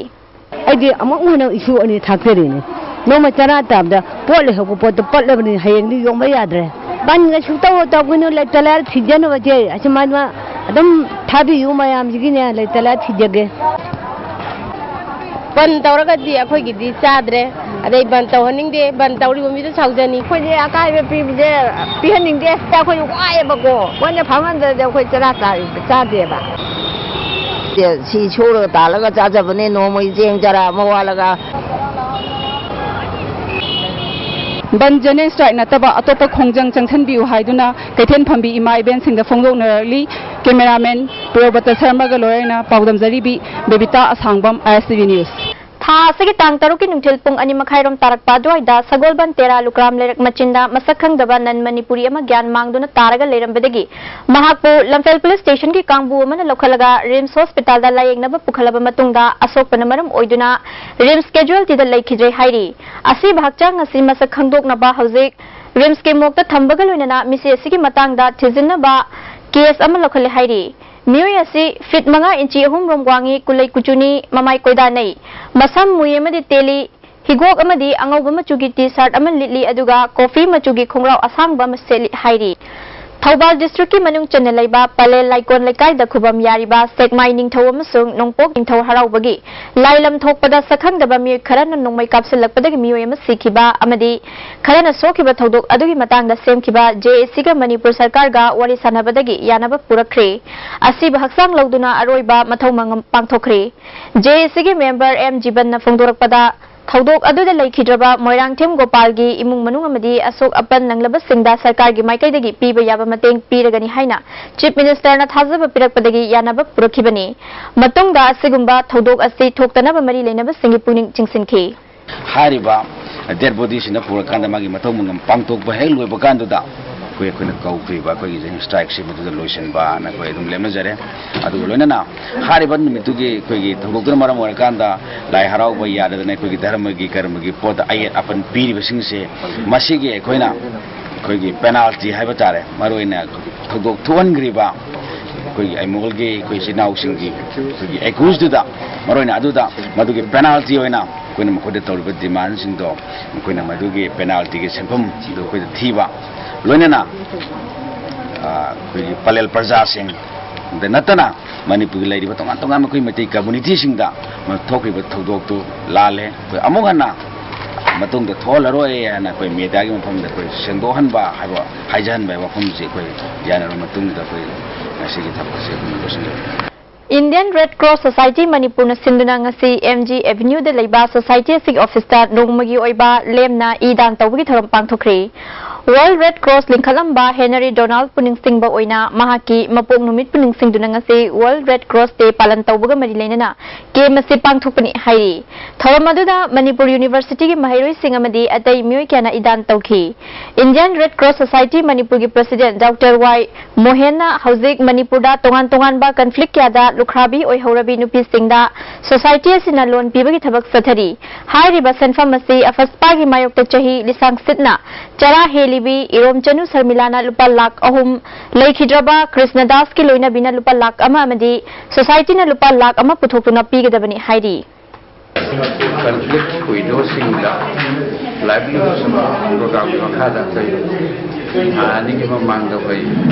ꯑꯩꯗꯤ ꯑꯃꯨꯛ ꯍꯟꯅ ꯏꯁꯨ ꯑꯅꯤ ꯊꯥꯛꯆꯔꯤꯅꯤ꯫ ꯅꯣꯡꯃ ꯆꯔꯥ ꯇꯥꯕꯗ ꯄꯣꯠ ꯂꯩꯍꯧꯕ ꯄꯣꯠꯇꯣ ꯄꯠꯂꯕꯅꯤ, ꯍꯌꯦꯡꯗꯤ ꯌꯣꯟꯕ ꯌꯥꯗ꯭ꯔꯦ꯫ ꯕꯟꯒ ꯁꯨꯛꯇꯧ ꯇꯧꯒꯅꯨ, ꯂꯩꯇ ꯂꯥꯏꯔ ꯊꯤꯖꯅꯕꯁꯦ ꯑꯁꯨꯃꯥꯏꯅ ꯑꯗꯨꯝ ꯊꯥꯕꯤꯌꯨ ꯃꯌꯥꯝꯁꯤꯒꯤꯅꯦ, ꯂꯩꯇ ꯂꯥꯏꯔ ꯊꯤꯖꯒꯦ꯫ ꯕꯟ ꯇꯧꯔꯒꯗꯤ ꯑꯩꯈꯣꯏꯒꯤꯗꯤ ꯆꯥꯗ꯭ꯔꯦ, ꯑꯗꯩ ꯕꯟ ꯇꯧꯍꯟꯅꯤꯡꯗꯦ, ꯕꯟ ꯇꯧꯔꯤꯕ ꯃꯤꯗꯨ ꯁꯥꯎꯖꯅꯤ꯫ ꯑꯩꯈꯣꯏꯗꯤ ꯑꯀꯥꯏꯕ ꯄꯤꯕꯁꯦ ꯄꯤꯍꯟꯅꯤꯡꯗꯦ, ꯁꯤꯗ ꯑꯩꯈꯣꯏ ꯋꯥꯏꯑꯦꯕꯀꯣ, ꯃꯣꯏꯅ ꯐꯝꯍꯟꯗ꯭ꯔꯗꯤ ꯑꯩꯈꯣꯏ ꯆꯔꯥ ꯆꯥ-, ꯆꯥꯗꯦꯕ꯫ ꯁꯤ ꯁꯨꯔꯒ ꯇꯥꯜꯂꯒ ꯆꯥꯖꯕꯅꯦ, ꯅꯣꯡꯃꯒꯤ ꯆꯦꯡ ꯆꯔꯥ ꯑꯃ ꯋꯥꯠꯂꯒ꯫ ꯕꯟ ꯖꯦꯅꯔꯦꯜ ꯁ꯭ꯇ꯭ꯔꯥꯏꯛ ꯅꯠꯇꯕ ꯑꯇꯣꯞꯄ ꯈꯣꯡꯖꯪ ꯆꯪꯁꯤꯟꯕꯤꯌꯨ ꯍꯥꯏꯗꯨꯅ ꯀꯩꯊꯦꯜ ꯐꯝꯕꯤ ꯏꯃꯥ ꯏꯕꯦꯟꯁꯤꯡꯗ ꯐꯣꯡꯗꯣꯛꯅꯔꯛꯂꯤ꯫ ꯀꯦꯃꯦꯔꯥꯃꯦꯟ ꯄ꯭ꯔꯤꯌꯣꯕ꯭ꯔꯇ ꯁꯔꯃꯒ ꯂꯣꯏꯅꯅ ꯄꯥꯎꯗꯝꯖꯔꯤꯕꯤ ꯕꯦꯕꯤꯇꯥ ꯑꯁꯥꯡꯕꯝ, ꯑꯥꯏ ꯑꯦꯁ ꯇꯤ ꯚꯤ ꯅ꯭ꯌꯨꯁ꯫ ꯊꯥ ꯑꯁꯤꯒꯤ ꯇꯥꯡ ꯇꯔꯨꯛꯀꯤ ꯅꯨꯡꯊꯤꯜ ꯄꯨꯡ ꯑꯅꯤ ꯃꯈꯥꯏꯔꯣꯝ ꯇꯥꯔꯛꯄ ꯑꯗꯨꯋꯥꯏꯗ ꯁꯒꯣꯜꯕꯟ ꯇꯦꯔꯥ ꯂꯨꯀ꯭ꯔꯥꯝ ꯂꯩꯔꯛ ꯃꯆꯤꯟꯗ ꯃꯁꯛ ꯈꯪꯗꯕ ꯅꯟ ꯃꯅꯤꯄꯨꯔꯤ ꯑꯃ ꯒ꯭ꯌꯥꯟ ꯃꯥꯡꯗꯨꯅ ꯇꯥꯔꯒ ꯂꯩꯔꯝꯕꯗꯒꯤ ꯃꯍꯥꯛꯄꯨ ꯂꯝꯐꯦꯜ ꯄꯨꯂꯤꯁ ꯁ꯭ꯇꯦꯁꯟꯒꯤ ꯀꯥꯡꯕꯨ ꯑꯃꯅ ꯂꯧꯈꯠꯂꯒ ꯔꯤꯝꯁ ꯍꯣꯁꯄꯤꯇꯥꯜꯗ ꯂꯥꯌꯦꯡꯅꯕ ꯄꯨꯈꯠꯂꯕ ꯃꯇꯨꯡꯗ ꯑꯁꯣꯛꯄꯅ ꯃꯔꯝ ꯑꯣꯏꯗꯨꯅ ꯔꯤꯝꯁ ꯀꯦꯖꯨꯋꯦꯜꯇꯤꯗ ꯂꯩꯈꯤꯗ꯭ꯔꯦ ꯍꯥꯏꯔꯤ꯫ ꯑꯁꯤꯕ ꯍꯛꯆꯥꯡ ꯑꯁꯤ ꯃꯁꯛ ꯈꯪꯗꯣꯛꯅꯕ ꯍꯧꯖꯤꯛ ꯔꯤꯝꯁꯀꯤ ꯃꯣꯔꯒꯇ ꯊꯝꯕꯒ ꯂꯣꯏꯅꯅ ꯃꯤꯁꯤ ꯑꯁꯤꯒꯤ ꯃꯇꯥꯡꯗ ꯊꯤꯖꯤꯟꯅꯕ ꯀꯦꯁ ꯑꯃ ꯂꯧꯈꯠꯂꯦ ꯍꯥꯏꯔꯤ꯫ ꯃꯤꯑꯣꯏ ꯑꯁꯤ ꯐꯤꯠ ꯃꯉꯥ ꯏꯟꯆꯤ ꯑꯍꯨꯝ ꯔꯣꯝ ꯋꯥꯡꯉꯤ, ꯀꯨꯂꯩ ꯀꯨꯆꯨꯅꯤ, ꯃꯃꯥꯏ ꯀꯣꯏꯗꯥꯅꯩ, ꯃꯁꯝ ꯃꯨꯏ ꯑꯃꯗꯤ ꯇꯦꯜꯂꯤ, ꯍꯤꯒꯣꯛ ꯑꯃꯗꯤ ꯑꯉꯧꯕ ꯃꯆꯨꯒꯤ ꯇꯤ ꯁꯥꯔꯠ ꯑꯃ ꯂꯤꯠꯂꯤ, ꯑꯗꯨꯒ ꯀꯣꯐꯤ ꯃꯆꯨꯒꯤ ꯈꯣꯡꯒ꯭ꯔꯥꯎ ꯑꯁꯥꯡꯕ ꯑꯃ ꯁꯦꯠꯂꯤ ꯍꯥꯏꯔꯤ꯫ ꯊꯧꯕꯥꯜ ꯗꯤꯁꯇ꯭ꯔꯤꯛꯀꯤ ꯃꯅꯨꯡ ꯆꯟꯅ ꯂꯩꯕ ꯄꯂꯦꯜ ꯂꯥꯏꯀꯣꯟ ꯂꯩꯀꯥꯏꯗ ꯈꯨꯕꯝ ꯌꯥꯔꯤꯕ ꯁꯦꯛꯃꯥꯏ ꯅꯤꯡꯊꯧ ꯑꯃꯁꯨꯡ ꯅꯣꯡꯄꯣꯛ ꯅꯤꯡꯊꯧ ꯍꯔꯥꯎꯕꯒꯤ ꯂꯥꯏꯂꯝ ꯊꯣꯛꯄꯗ ꯁꯛꯈꯪꯗꯕ ꯃꯤꯑꯣꯏ ꯈꯔꯅ ꯅꯣꯡꯃꯩ ꯀꯥꯞꯁꯤꯜꯂꯛꯄꯗꯒꯤ ꯃꯤꯑꯣꯏ ꯑꯃ ꯁꯤꯈꯤꯕ ꯑꯃꯗꯤ ꯈꯔꯅ ꯁꯣꯛꯈꯤꯕ ꯊꯧꯗꯣꯛ ꯑꯗꯨꯒꯤ ꯃꯇꯥꯡꯗ ꯁꯦꯝꯈꯤꯕ ꯖꯦ ꯑꯦ ꯁꯤꯒ ꯃꯅꯤꯄꯨꯔ ꯁꯔꯀꯥꯔꯒ ꯋꯥꯔꯤ ꯁꯥꯟꯅꯕꯗꯒꯤ ꯌꯥꯅꯕ ꯄꯨꯔꯛꯈ꯭ꯔꯦ꯫ ꯑꯁꯤꯕ ꯍꯛꯆꯥꯡ ꯂꯧꯗꯨꯅ ꯑꯔꯣꯏꯕ ꯃꯊꯧ ꯃꯉꯝ ꯄꯥꯡꯊꯣꯛꯈ꯭ꯔꯦ꯫ ꯖꯦ ꯑꯦ ꯁꯤꯒꯤ ꯃꯦꯝꯕꯔ ꯑꯦꯝ ꯖꯤꯕꯟꯅ ꯐꯣꯡꯗꯣꯔꯛꯄꯗ, ꯊꯧꯗꯣꯛ ꯑꯗꯨꯗ ꯂꯩꯈꯤꯗ꯭ꯔꯕ ꯃꯣꯏꯔꯥꯡꯊꯦꯝ ꯒꯣꯄꯥꯜꯒꯤ ꯏꯃꯨꯡ ꯃꯅꯨꯡ ꯑꯃꯗꯤ ꯑꯁꯣꯛ ꯑꯄꯟ ꯅꯪꯂꯕꯁꯤꯡꯗ ꯁꯔꯀꯥꯔꯒꯤ ꯃꯥꯏꯀꯩꯗꯒꯤ ꯄꯤꯕ ꯌꯥꯕ ꯃꯇꯦꯡ ꯄꯤꯔꯒꯅꯤ ꯍꯥꯏꯅ Chief Minister ꯅ ꯊꯥꯖꯕ ꯄꯤꯔꯛꯄꯗꯒꯤ ꯌꯥꯅꯕ ꯄꯨꯔꯛꯈꯤꯕꯅꯤ꯫ ꯃꯇꯨꯡꯗ ꯑꯁꯤꯒꯨꯝꯕ ꯊꯧꯗꯣꯛ ꯑꯁꯤ ꯊꯣꯛꯇꯅꯕ ꯃꯔꯤ ꯂꯩꯅꯕꯁꯤꯡꯒꯤ ꯄꯨꯛꯅꯤꯡ ꯆꯤꯡꯁꯤꯟꯈꯤ꯫ ꯍꯥꯏꯔꯤꯕ ꯗꯦꯗ ꯕꯣꯗꯤꯁꯤꯅ ꯄꯨꯔꯀꯥꯟꯗ ꯃꯥꯒꯤ ꯃꯊꯧ ꯃꯉꯝ ꯄꯥꯡꯊꯣꯛꯄ ꯍꯦꯛ ꯂꯣꯏꯕ ꯀꯥꯟꯗꯨꯗ ꯑꯩꯈꯣꯏ ꯑꯩꯈꯣꯏꯅ ꯀꯧꯈ꯭ꯔꯤꯕ ꯑꯩꯈꯣꯏꯒꯤ ꯁ꯭ꯇ꯭ꯔꯥꯏꯛꯁꯤ ꯃꯗꯨꯗ ꯂꯣꯏꯁꯤꯟꯕꯅ ꯑꯩꯈꯣꯏ ꯑꯗꯨꯝ ꯂꯦꯞꯅꯖꯔꯦ꯫ ꯑꯗꯨꯒ ꯂꯣꯏꯅꯅ ꯍꯥꯏꯔꯤꯕ ꯅꯨꯃꯤꯠꯇꯨꯒꯤ ꯑꯩꯈꯣꯏꯒꯤ ꯊꯧꯗꯣꯛꯇꯨꯅ ꯃꯔꯝ ꯑꯣꯏꯔꯀꯥꯟꯗ ꯂꯥꯏ ꯍꯔꯥꯎꯕ ꯌꯥꯗꯗꯅ ꯑꯩꯈꯣꯏꯒꯤ ꯙꯔꯃꯒꯤ ꯀꯔꯃꯒꯤ ꯄꯣꯠꯇ ꯑꯌꯦꯠ ꯑꯄꯟ ꯄꯤꯔꯤꯕꯁꯤꯡꯁꯦ ꯃꯁꯤꯒꯤ ꯑꯩꯈꯣꯏꯅ ꯑꯩꯈꯣꯏꯒꯤ ꯄꯦꯅꯥꯜꯇꯤ ꯍꯥꯏꯕ ꯇꯥꯔꯦ, ꯃꯔꯨꯑꯣꯏꯅ ꯊꯧꯗꯣꯛ ꯊꯣꯛꯍꯟꯈ꯭ꯔꯤꯕ ꯑꯩꯈꯣꯏꯒꯤ ꯑꯩꯃꯣꯜꯒꯤ ꯑꯩꯈꯣꯏ ꯏꯆꯤꯟ ꯏꯅꯥꯎꯁꯤꯡꯒꯤ ꯑꯩꯈꯣꯏꯒꯤ ꯑꯦꯀ꯭ꯌꯨꯁꯇꯨꯗ ꯃꯔꯨꯑꯣꯏꯅ ꯑꯗꯨꯗ ꯃꯗꯨꯒꯤ ꯄꯦꯅꯥꯜꯇꯤ ꯑꯣꯏꯅ ꯑꯩꯈꯣꯏꯅ ꯃꯈꯣꯏꯗ ꯇꯧꯔꯤꯕ ꯗꯤꯃꯥꯟꯁꯤꯡꯗꯣ ꯃꯈꯣꯏꯅ ꯃꯗꯨꯒꯤ ꯄꯦꯅꯥꯜꯇꯤꯒꯤ ꯁꯦꯟꯐꯝꯗꯨ ꯑꯩꯈꯣꯏꯗ ꯊꯤꯕ, ꯂꯣꯏꯅꯅ ꯑꯩꯈꯣꯏꯒꯤ ꯄꯂꯦꯜ ꯄ꯭ꯔꯖꯥꯁꯤꯡꯗ ꯅꯠꯇꯅ ꯃꯅꯤꯄꯨꯔꯒꯤ ꯂꯩꯔꯤꯕ ꯇꯣꯉꯥꯟ ꯇꯣꯉꯥꯟꯕ ꯑꯩꯈꯣꯏ ꯃꯩꯇꯩ ꯀꯝꯃꯨꯅꯤꯇꯤꯁꯤꯡꯗ ꯊꯣꯛꯈ꯭ꯔꯤꯕ ꯊꯧꯗꯣꯛꯇꯨ ꯂꯥꯜꯂꯦ꯫ ꯑꯩꯈꯣꯏ ꯑꯃꯨꯛ ꯍꯟꯅ ꯃꯇꯨꯡꯗ ꯊꯣꯛꯍꯜꯂꯔꯣꯏ ꯍꯥꯏꯅ ꯑꯩꯈꯣꯏ ꯃꯦꯗꯤꯌꯥꯒꯤ ꯃꯐꯝꯗ ꯑꯩꯈꯣꯏ ꯁꯦꯡꯗꯣꯛꯍꯟꯕ ꯍꯥꯏꯕ, ꯍꯥꯏꯖꯍꯟꯕ ꯍꯥꯏꯕ ꯋꯥꯐꯝꯁꯤ ꯑꯩꯈꯣꯏ ꯌꯥꯅꯔꯕ ꯃꯇꯨꯡꯗ ꯑꯩꯈꯣꯏ ꯉꯁꯤꯒꯤ ꯊꯕꯛ ꯑꯁꯤ ꯑꯩꯈꯣꯏ ꯂꯣꯏꯁꯤꯟꯖꯔꯦ꯫ Indian Red Cross Society ꯃꯅꯤꯄꯨꯔꯅ ꯁꯤꯟꯗꯨꯅ ꯉꯁꯤ M G Avenue ꯗ ꯂꯩꯕ society ꯑꯁꯤꯒꯤ office ꯇ ꯅꯣꯡꯃꯒꯤ ꯑꯣꯏꯕ ꯂꯦꯝꯅ ꯏ ꯗꯥꯟ ꯇꯧꯕꯒꯤ ꯊꯧꯔꯝ ꯄꯥꯡꯊꯣꯛꯈ꯭ꯔꯦ꯫ World Red Cross ꯂꯤꯡꯈꯠꯂꯝꯕ Henry Donald ꯄꯨ ꯅꯤꯡꯁꯤꯡꯕ ꯑꯣꯏꯅ ꯃꯍꯥꯛꯀꯤ ꯃꯄꯣꯛ ꯅꯨꯃꯤꯠꯄꯨ ꯅꯤꯡꯁꯤꯡꯗꯨꯅ ꯉꯁꯤ World Red Cross Day ꯄꯥꯂꯟ ꯇꯧꯕꯒ ꯃꯔꯤ ꯂꯩꯅꯅ camp ꯑꯁꯤ ꯄꯥꯡꯊꯣꯛꯄꯅꯤ ꯍꯥꯏꯔꯤ꯫ ꯊꯧꯔꯝ ꯑꯗꯨꯗ ꯃꯅꯤꯄꯨꯔ University ꯒꯤ ꯃꯍꯩꯔꯣꯏꯁꯤꯡ ꯑꯃꯗꯤ ꯑꯇꯩ ꯃꯤꯑꯣꯏ ꯀꯌꯥꯅ ꯏ ꯗꯥꯟ ꯇꯧꯈꯤ꯫ Indian Red Cross Society ꯃꯅꯤꯄꯨꯔꯒꯤ president Doctor Y ꯃꯣꯍꯦꯟꯅ ꯍꯧꯖꯤꯛ ꯃꯅꯤꯄꯨꯔꯗ ꯇꯣꯉꯥꯟ ꯇꯣꯉꯥꯟꯕ conflict ꯀꯌꯥꯗ ꯂꯨꯈ꯭ꯔꯥꯕꯤ ꯑꯣꯏꯍꯧꯔꯕꯤ ꯅꯨꯄꯤꯁꯤꯡꯗ society ꯑꯁꯤꯅ loan ꯄꯤꯕꯒꯤ ꯊꯕꯛ ꯆꯠꯊꯔꯤ꯫ ꯍꯥꯏꯔꯤꯕ ꯁꯦꯟꯐꯝ ꯑꯁꯤ ꯑꯐꯁꯄꯥꯒꯤ ꯃꯥꯌꯣꯛꯇ ꯆꯍꯤ ꯂꯤꯁꯥꯡ ꯁꯤꯠꯅ ꯆꯔꯥ ꯍꯦꯜꯂꯤꯕꯤ ꯏꯔꯣꯝꯆꯅꯨ ꯁꯔꯃꯤꯂꯥꯅ ꯂꯨꯄꯥ ꯂꯥꯈ ꯑꯍꯨꯝ, ꯂꯩꯈꯤꯗ꯭ꯔꯕ ꯀ꯭ꯔꯤꯁꯅꯗꯥꯁꯀꯤ ꯂꯣꯏꯅꯕꯤꯅ ꯂꯨꯄꯥ ꯂꯥꯈ ꯑꯃ ꯑꯃꯗꯤ society ꯅ ꯂꯨꯄꯥ ꯂꯥꯈ ꯑꯃ ꯄꯨꯊꯣꯛꯇꯨꯅ ꯄꯤꯒꯗꯕꯅꯤ ꯍꯥꯏꯔꯤ꯫ Conflict ꯋꯤꯗꯣꯁꯤꯡꯗ livelihood support program ꯒꯤ ꯃꯈꯥꯗ ꯑꯩꯈꯣꯏ ꯊꯥ ꯑꯅꯤꯒꯤ ꯃꯃꯥꯡꯗ ꯑꯩꯈꯣꯏ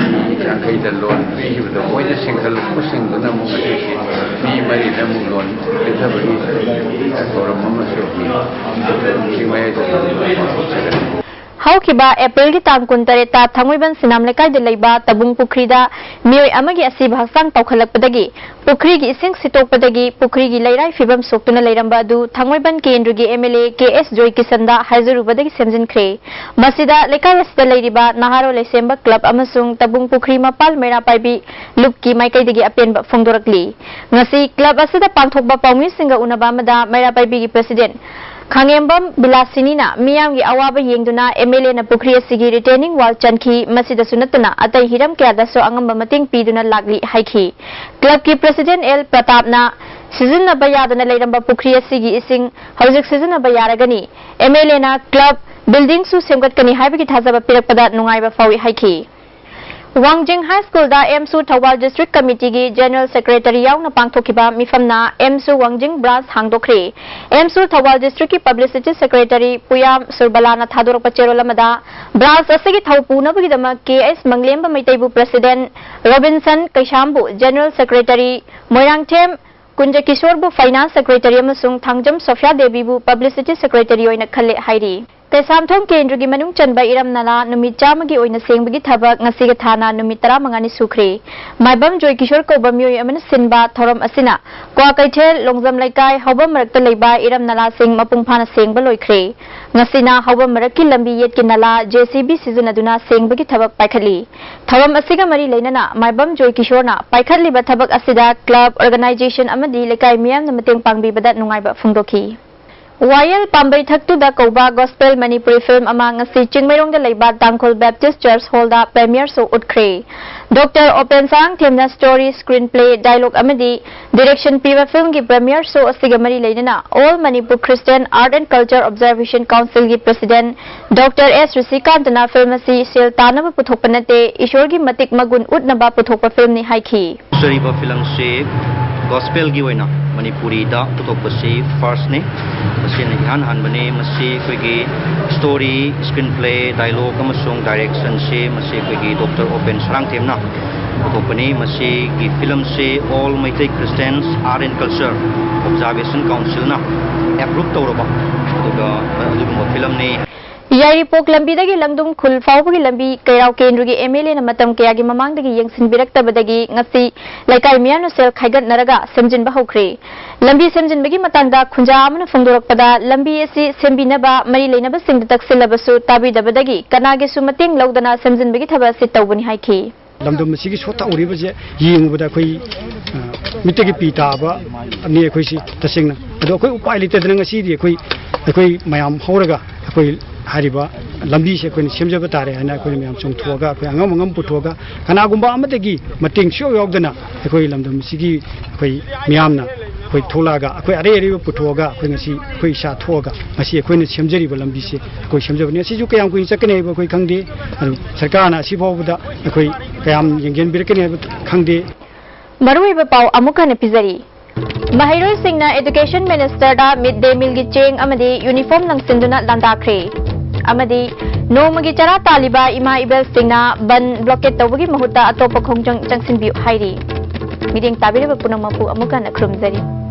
ꯃꯤ ꯌꯥꯡꯈꯩꯗ loan ꯄꯤꯈꯤꯕꯗꯣ ꯃꯣꯏꯗ ꯁꯤꯡꯀꯠꯂꯛꯄꯁꯤꯡꯗꯨꯅ ꯑꯃꯨꯛ ꯉꯁꯤꯁꯤ ꯃꯤ ꯃꯔꯤꯗ ꯑꯃꯨꯛ loan ꯄꯤꯊꯕꯒꯤ ꯊꯧꯔꯝ ꯑꯃꯁꯨ ꯍꯧꯖꯤꯛ ꯃꯌꯥꯏꯗ ꯄꯥꯡꯊꯣꯛꯆꯒꯅꯤ꯫ ꯍꯧꯈꯤꯕ ꯑꯦꯄ꯭ꯔꯤꯜꯒꯤ ꯇꯥꯡ ꯀꯨꯟꯇꯔꯦꯠꯇ ꯊꯥꯡꯃꯩꯕꯟ ꯁꯤꯅꯥꯝ ꯂꯩꯀꯥꯏꯗ ꯂꯩꯕ ꯇꯕꯨꯡ ꯄꯨꯈ꯭ꯔꯤꯗ ꯃꯤꯑꯣꯏ ꯑꯃꯒꯤ ꯑꯁꯤꯕ ꯍꯛꯆꯥꯡ ꯇꯥꯎꯈꯠꯂꯛꯄꯗꯒꯤ ꯄꯨꯈ꯭ꯔꯤꯒꯤ ꯏꯁꯤꯡ ꯁꯤꯠꯇꯣꯛꯄꯗꯒꯤ ꯄꯨꯈ꯭ꯔꯤꯒꯤ ꯂꯩꯔꯥꯏ ꯐꯤꯕꯝ ꯁꯣꯛꯇꯨꯅ ꯂꯩꯔꯝꯕ ꯑꯗꯨ ꯊꯥꯡꯃꯩꯕꯟ ꯀꯦꯟꯗ꯭ꯔꯒꯤ ꯑꯦꯝ ꯑꯦꯜ ꯑꯦ ꯀꯦ ꯑꯦꯁ ꯖꯣꯏꯀꯤꯁꯟꯗ ꯍꯥꯏꯖꯔꯨꯕꯗ ꯁꯦꯝꯖꯤꯟꯈ꯭ꯔꯦ꯫ ꯃꯁꯤꯗ ꯂꯩꯀꯥꯏ ꯑꯁꯤꯗ ꯂꯩꯔꯤꯕ ꯅꯍꯥꯔꯣꯜ ꯂꯩꯁꯦꯝꯕ ꯀ꯭ꯂꯕ ꯑꯃꯁꯨꯡ ꯇꯕꯨꯡ ꯄꯨꯈ꯭ꯔꯤ ꯃꯄꯥꯜ ꯃꯩꯔꯥ ꯄꯥꯏꯕꯤ ꯂꯨꯞꯀꯤ ꯃꯥꯏꯀꯩꯗꯒꯤ ꯑꯄꯦꯟꯕ ꯐꯣꯡꯗꯣꯔꯛꯂꯤ꯫ ꯉꯁꯤ ꯀ꯭ꯂꯕ ꯑꯁꯤꯗ ꯄꯥꯡꯊꯣꯛꯄ ꯄꯥꯎꯃꯤꯁꯤꯡꯒ ꯎꯅꯕ ꯑꯃꯗ ꯃꯩꯔꯥ ꯄꯥꯏꯕꯤꯒꯤ ꯄ꯭ꯔꯁꯤꯗꯦꯟ ꯈꯥꯉꯦꯝꯕꯝ ꯕꯤꯂꯥꯁꯤꯅꯤꯅ ꯃꯤꯌꯥꯝꯒꯤ ꯑꯋꯥꯕ ꯌꯦꯡꯗꯨꯅ ꯑꯦꯝ ꯑꯦꯜ ꯑꯦꯅ ꯄꯨꯈ꯭ꯔꯤ ꯑꯁꯤꯒꯤ ꯔꯤꯇꯦꯅꯤꯡ ꯋꯥꯜ ꯆꯟꯈꯤ꯫ ꯃꯁꯤꯗꯁꯨ ꯅꯠꯇꯅ ꯑꯇꯩ ꯍꯤꯔꯝ ꯀꯌꯥꯗꯁꯨ ꯑꯉꯝꯕ ꯃꯇꯦꯡ ꯄꯤꯗꯨꯅ ꯂꯥꯛꯂꯤ ꯍꯥꯏꯈꯤ꯫ ꯀ꯭ꯂꯕꯀꯤ ꯄ꯭ꯔꯁꯤꯗꯦꯟ ꯑꯦꯜ ꯄ꯭ꯔꯇꯥꯞꯅ ꯁꯤꯖꯤꯟꯅꯕ ꯌꯥꯗꯅ ꯂꯩꯔꯝꯕ ꯄꯨꯈ꯭ꯔꯤ ꯑꯁꯤꯒꯤ ꯏꯁꯤꯡ ꯍꯧꯖꯤꯛ ꯁꯤꯖꯤꯟꯅꯕ ꯌꯥꯔꯒꯅꯤ꯫ ꯑꯦꯝ ꯑꯦꯜ ꯑꯦꯅ ꯀ꯭ꯂꯕ ꯕꯤꯜꯗꯤꯡꯁꯨ ꯁꯦꯝꯒꯠꯀꯅꯤ ꯍꯥꯏꯕꯒꯤ ꯊꯥꯖꯕ ꯄꯤꯔꯛꯄꯗ ꯅꯨꯡꯉꯥꯏꯕ ꯐꯥꯎꯏ ꯍꯥꯏꯈꯤ꯫ ꯋꯥꯡꯖꯤꯡ ꯍꯥꯏ ꯁ꯭ꯀꯨꯜꯗ ꯑꯦꯝꯁꯨ ꯊꯧꯕꯥꯜ ꯗꯤꯁꯇ꯭ꯔꯤꯛ ꯀꯃꯤꯇꯤꯒꯤ ꯖꯦꯅꯔꯦꯜ ꯁꯦꯀ꯭ꯔꯦꯇꯔꯤ ꯌꯥꯎꯅ ꯄꯥꯡꯊꯣꯛꯈꯤꯕ ꯃꯤꯐꯝꯅ ꯑꯦꯝꯁꯨ ꯋꯥꯡꯖꯤꯡ ꯕ꯭ꯔꯥꯟꯁ ꯍꯥꯡꯗꯣꯛꯈ꯭ꯔꯦ꯫ ꯑꯦꯝꯁꯨ ꯊꯧꯕꯥꯜ ꯗꯤꯁꯇ꯭ꯔꯤꯛꯀꯤ ꯄꯕ꯭ꯂꯤꯁꯤꯇꯤ ꯁꯦꯀ꯭ꯔꯦꯇꯔꯤ ꯄꯨꯌꯥꯝ ꯁꯨꯔꯕꯂꯥꯅ ꯊꯥꯗꯣꯔꯛꯄ ꯆꯦꯔꯣꯜ ꯑꯃꯗ ꯕ꯭ꯔꯥꯟꯁ ꯑꯁꯤꯒꯤ ꯊꯧ ꯄꯨꯅꯕꯒꯤꯗꯃꯛ ꯀꯦ ꯑꯦꯁ ꯃꯪꯂꯦꯝꯕ ꯃꯩꯇꯩꯕꯨ ꯄ꯭ꯔꯁꯤꯗꯦꯟ, ꯔꯣꯕꯤꯟꯁꯟ ꯀꯩꯁꯥꯝꯕꯨ ꯖꯦꯅꯔꯦꯜ ꯁꯦꯀ꯭ꯔꯦꯇꯔꯤ, ꯃꯣꯏꯔꯥꯡꯊꯦꯝ ꯀꯨꯟꯖꯀꯤꯁꯣꯔꯕꯨ ꯐꯥꯏꯅꯥꯟꯁ ꯁꯦꯀ꯭ꯔꯦꯇꯔꯤ ꯑꯃꯁꯨꯡ ꯊꯥꯡꯖꯝ ꯁꯣꯐꯤꯌꯥ ꯗꯦꯕꯤꯕꯨ ꯄꯕ꯭ꯂꯤꯁꯤꯇꯤ ꯁꯦꯀ꯭ꯔꯦꯇꯔꯤ ꯑꯣꯏꯅ ꯈꯜꯂꯦ ꯍꯥꯏꯔꯤ꯫ ꯀꯩꯁꯥꯝꯊꯣꯡ ꯀꯦꯟꯗ꯭ꯔꯒꯤ ꯃꯅꯨꯡ ꯆꯟꯕ ꯏꯔꯝ ꯅꯂꯥ ꯅꯨꯃꯤꯠ ꯆꯥꯝꯃꯒꯤ ꯑꯣꯏꯅ ꯁꯦꯡꯕꯒꯤ ꯊꯕꯛ ꯉꯁꯤꯒ ꯊꯥꯅ ꯅꯨꯃꯤꯠ ꯇꯔꯥꯃꯉꯥꯅꯤ ꯁꯨꯈ꯭ꯔꯦ꯫ ꯃꯥꯏꯕꯝ ꯖꯣꯏ ꯀꯤꯁꯣꯔ ꯀꯧꯕ ꯃꯤꯑꯣꯏ ꯑꯃꯅ ꯁꯤꯟꯕ ꯊꯧꯔꯝ ꯑꯁꯤꯅ ꯀ꯭ꯋꯥꯀꯩꯊꯦꯜ ꯂꯣꯡꯖꯝ ꯂꯩꯀꯥꯏ ꯍꯧꯕꯝ ꯃꯔꯛꯇ ꯂꯩꯕ ꯏꯔꯝ ꯅꯂꯥꯁꯤꯡ ꯃꯄꯨꯡ ꯐꯥꯅ ꯁꯦꯡꯕ ꯂꯣꯏꯈ꯭ꯔꯦ꯫ ꯉꯁꯤꯅ ꯍꯧꯕꯝ ꯃꯔꯛꯀꯤ ꯂꯝꯕꯤ ꯌꯦꯠꯀꯤ ꯅꯂꯥ ꯖꯦ ꯁꯤ ꯕꯤ ꯁꯤꯖꯤꯟꯅꯗꯨꯅ ꯁꯦꯡꯕꯒꯤ ꯊꯕꯛ ꯄꯥꯏꯈꯠꯂꯤ꯫ ꯊꯧꯔꯝ ꯑꯁꯤꯒ ꯃꯔꯤ ꯂꯩꯅꯅ ꯃꯥꯏꯕꯝ ꯖꯣꯏ ꯀꯤꯁꯣꯔꯅ ꯄꯥꯏꯈꯠꯂꯤꯕ ꯊꯕꯛ ꯑꯁꯤꯗ ꯀ꯭ꯂꯕ, ꯑꯣꯔꯒꯅꯥꯏꯖꯦꯁꯟ ꯑꯃꯗꯤ ꯂꯩꯀꯥꯏ ꯃꯤꯌꯥꯝꯅ ꯃꯇꯦꯡ ꯄꯥꯡꯕꯤꯕꯗ ꯅꯨꯡꯉꯥꯏꯕ ꯐꯣꯡꯗꯣꯛꯈꯤ꯫ ꯋꯥꯌꯦꯜ ꯄꯥꯝꯕꯩ ꯊꯛꯇꯨꯗ ꯀꯧꯕ ꯒꯣꯁꯄꯦꯜ ꯃꯅꯤꯄꯨꯔꯤ ꯐꯤꯜꯝ ꯑꯃ ꯉꯁꯤ ꯆꯤꯡꯃꯩꯔꯣꯡꯗ ꯂꯩꯕ ꯇꯥꯡꯈꯨꯜ ꯕꯦꯞꯇꯤꯁ ꯆꯔꯆ ꯍꯣꯜꯗ ꯄ꯭ꯔꯦꯃꯤꯌꯔ ꯁꯣ ꯎꯠꯈ꯭ꯔꯦ꯫ ꯗꯣꯛꯇꯔ ꯑꯣꯄꯦꯟ ꯁꯥꯡꯊꯦꯝꯅ ꯁ꯭ꯇꯣꯔꯤ, ꯁ꯭ꯀ꯭ꯔꯤꯟ ꯄ꯭ꯂꯦ, ꯗꯥꯏꯂꯣꯒ ꯑꯃꯗꯤ ꯗꯤꯔꯦꯛꯁꯟ ꯄꯤꯕ ꯐꯤꯜꯝꯒꯤ ꯄ꯭ꯔꯦꯃꯤꯌꯔ ꯁꯣ ꯑꯁꯤꯒ ꯃꯔꯤ ꯂꯩꯅꯅ All Manipur Christian Art and Culture Observation Councilꯒꯤ ꯄ꯭ꯔꯁꯤꯗꯦꯟꯠ ꯗꯣꯛꯇꯔ ꯑꯦꯁ ꯔꯤꯁꯤꯀꯥꯟꯇꯅ ꯐꯤꯜꯝ ꯑꯁꯤ ꯁꯦꯜ ꯇꯥꯅꯕ ꯄꯨꯊꯣꯛꯄ ꯅꯠꯇꯦ, ꯏꯁꯣꯔꯒꯤ ꯃꯇꯤꯛ ꯃꯒꯨꯟ ꯎꯠꯅꯕ ꯄꯨꯊꯣꯛꯄ ꯐꯤꯜꯝꯅꯤ ꯍꯥꯏꯈꯤ꯫ ꯍꯥꯏꯖꯔꯤꯕ ꯐꯤꯂꯝꯁꯤ ꯒꯣꯁꯄꯦꯜꯒꯤ ꯑꯣꯏꯅ ꯃꯅꯤꯄꯨꯔꯤꯗ ꯄꯨꯊꯣꯛꯄꯁꯤ ꯐꯥꯔꯁꯅꯤ꯫ ꯃꯁꯤꯅ ꯏꯍꯥꯟ ꯍꯥꯟꯕꯅꯤ꯫ ꯃꯁꯤ ꯑꯩꯈꯣꯏꯒꯤ ꯁ꯭ꯇꯣꯔꯤ, ꯁ꯭ꯀ꯭ꯔꯤꯟ ꯄ꯭ꯂꯦ, ꯗꯥꯏꯂꯣꯒ ꯑꯃꯁꯨꯡ ꯗꯥꯏꯔꯦꯛꯁꯟꯁꯤ ꯃꯁꯤ ꯑꯩꯈꯣꯏꯒꯤ ꯗꯣꯛꯇꯔ ꯑꯣꯄꯦꯟ ꯁꯔꯥꯡꯊꯦꯝꯅ ꯄꯨꯊꯣꯛꯄꯅꯤ꯫ ꯃꯁꯤꯒꯤ ꯐꯤꯂꯝꯁꯤ All Meitei Christians Art and Culture Observation Councilꯅ ꯑꯦꯄ꯭ꯔꯨꯞ ꯇꯧꯔꯕ ꯑꯗꯨꯒ ꯑꯗꯨꯒꯨꯝꯕ ꯐꯤꯂꯝꯅꯤ꯫ ꯌꯥꯏꯔꯤꯄꯣꯛ ꯂꯝꯕꯤꯗꯒꯤ ꯂꯪꯗꯨꯝ ꯈꯨꯜ ꯐꯥꯎꯕꯒꯤ ꯂꯝꯕꯤ ꯀꯩꯔꯥꯎ ꯀꯦꯟꯗ꯭ꯔꯒꯤ ꯑꯦꯝ ꯑꯦꯜ ꯑꯦꯅ ꯃꯇꯝ ꯀꯌꯥꯒꯤ ꯃꯃꯥꯡꯗꯒꯤ ꯌꯦꯡꯁꯤꯟꯕꯤꯔꯛꯇꯕꯗꯒꯤ ꯉꯁꯤ ꯂꯩꯀꯥꯏ ꯃꯤꯌꯥꯝꯅ ꯁꯦꯜ ꯈꯥꯏꯒꯠꯅꯔꯒ ꯁꯦꯝꯖꯤꯟꯕ ꯍꯧꯈ꯭ꯔꯦ꯫ ꯂꯝꯕꯤ ꯁꯦꯝꯖꯤꯟꯕꯒꯤ ꯃꯇꯥꯡꯗ ꯈꯨꯟꯖꯥ ꯑꯃꯅ ꯐꯣꯡꯗꯣꯔꯛꯄꯗ, ꯂꯝꯕꯤ ꯑꯁꯤ ꯁꯦꯝꯕꯤꯅꯕ ꯃꯔꯤ ꯂꯩꯅꯕꯁꯤꯡꯗ ꯇꯛꯁꯤꯜꯂꯕꯁꯨ ꯇꯥꯕꯤꯗꯕꯗꯒꯤ ꯀꯅꯥꯒꯤꯁꯨ ꯃꯇꯦꯡ ꯂꯧꯗꯅ ꯁꯦꯝꯖꯤꯟꯕꯒꯤ ꯊꯕꯛ ꯑꯁꯤ ꯇꯧꯕꯅꯤ ꯍꯥꯏꯈꯤ꯫ ꯂꯝꯗꯝ ꯑꯁꯤꯒꯤ ꯁꯣꯠꯊꯍꯧꯔꯤꯕꯁꯦ ꯌꯦꯡꯕꯗ ꯑꯩꯈꯣꯏ, ꯑ, ꯃꯤꯠꯇꯒꯤ ꯄꯤ ꯇꯥꯕ ꯅꯤ ꯑꯩꯈꯣꯏꯁꯤ ꯇꯁꯦꯡꯅ꯫ ꯑꯗꯣ ꯑꯩꯈꯣꯏ ꯎꯄꯥꯏ ꯂꯩꯇꯗꯅ ꯉꯁꯤꯗꯤ ꯑꯩꯈꯣꯏ, ꯑꯩꯈꯣꯏ ꯃꯌꯥꯝ ꯍꯧꯔꯒ ꯑꯩꯈꯣꯏ ꯍꯥꯏꯔꯤꯕ ꯂꯝꯕꯤꯁꯦ ꯑꯩꯈꯣꯏꯅ ꯁꯦꯝꯖꯕ ꯇꯥꯔꯦ ꯍꯥꯏꯅ ꯑꯩꯈꯣꯏꯅ ꯃꯌꯥꯝ ꯆꯣꯡꯊꯣꯛꯑꯒ, ꯑꯩꯈꯣꯏ ꯑꯉꯝ ꯑꯉꯝ ꯄꯨꯊꯣꯛꯑꯒ, ꯀꯅꯥꯒꯨꯝꯕ ꯑꯃꯗꯒꯤ ꯃꯇꯦꯡ ꯁꯨꯡꯌꯥꯎ ꯌꯥꯎꯗꯅ ꯑꯩꯈꯣꯏ ꯂꯝꯗꯝ ꯑꯁꯤꯒꯤ ꯑꯩꯈꯣꯏ ꯃꯤꯌꯥꯝꯅ ꯑꯩꯈꯣꯏ ꯊꯣꯛꯂꯛꯑꯒ, ꯑꯩꯈꯣꯏ ꯑꯔꯩ ꯑꯔꯩꯕ ꯄꯨꯊꯣꯛꯑꯒ, ꯑꯩꯈꯣꯏ ꯉꯁꯤ ꯑꯩꯈꯣꯏ ꯏꯁꯥ ꯊꯣꯛꯑꯒ ꯉꯁꯤ ꯑꯩꯈꯣꯏꯅ ꯁꯦꯝꯖꯔꯤꯕ ꯂꯝꯕꯤꯁꯦ ꯑꯩꯈꯣꯏ ꯁꯦꯝꯖꯕꯅꯤ꯫ ꯑꯁꯤꯁꯨ ꯀꯌꯥꯝ ꯀꯨꯏꯅ ꯆꯠꯀꯅꯤ ꯍꯥꯏꯕ ꯑꯩꯈꯣꯏ ꯈꯪꯗꯦ꯫ ꯑꯗꯨ ꯁꯔꯀꯥꯔꯅ ꯑꯁꯤ ꯐꯥꯎꯕꯗ ꯑꯩꯈꯣꯏ ꯀꯌꯥꯝ ꯌꯦꯡꯁꯤꯟꯕꯤꯔꯛꯀꯅꯤ ꯍꯥꯏꯕ ꯈꯪꯗꯦ꯫ ꯃꯔꯨꯑꯣꯏꯕ ꯄꯥꯎ ꯑꯃꯨꯛ ꯍꯟꯅ ꯄꯤꯖꯔꯤ꯫ ꯃꯍꯩꯔꯣꯏꯁꯤꯡꯅ Education Ministerꯗ mid day mealꯒꯤ ꯆꯦꯡ ꯑꯃꯗꯤ uniform ꯂꯪꯁꯤꯟꯗꯨꯅ ꯂꯥꯟꯗꯥꯈ꯭ꯔꯦ꯫ ꯑꯃꯗꯤ ꯅꯣꯡꯃꯒꯤ ꯆꯔꯥ ꯇꯥꯜꯂꯤꯕ ꯏꯃꯥ ꯏꯕꯦꯜꯁꯤꯡꯅ ꯕꯟ blockade ꯇꯧꯕꯒꯤ ꯃꯍꯨꯠꯇ ꯑꯇꯣꯞꯄ ꯈꯣꯡꯖꯪ ꯆꯪꯁꯤꯟꯕꯤꯌꯨ ꯍꯥꯏꯔꯤ꯫ ꯃꯤꯠꯌꯦꯡ ꯇꯥꯕꯤꯔꯤꯕ ꯄꯨꯝꯅꯃꯛꯄꯨ ꯑꯃꯨꯛ ꯍꯟꯅ ꯈꯨꯔꯨꯝꯖꯔꯤ꯫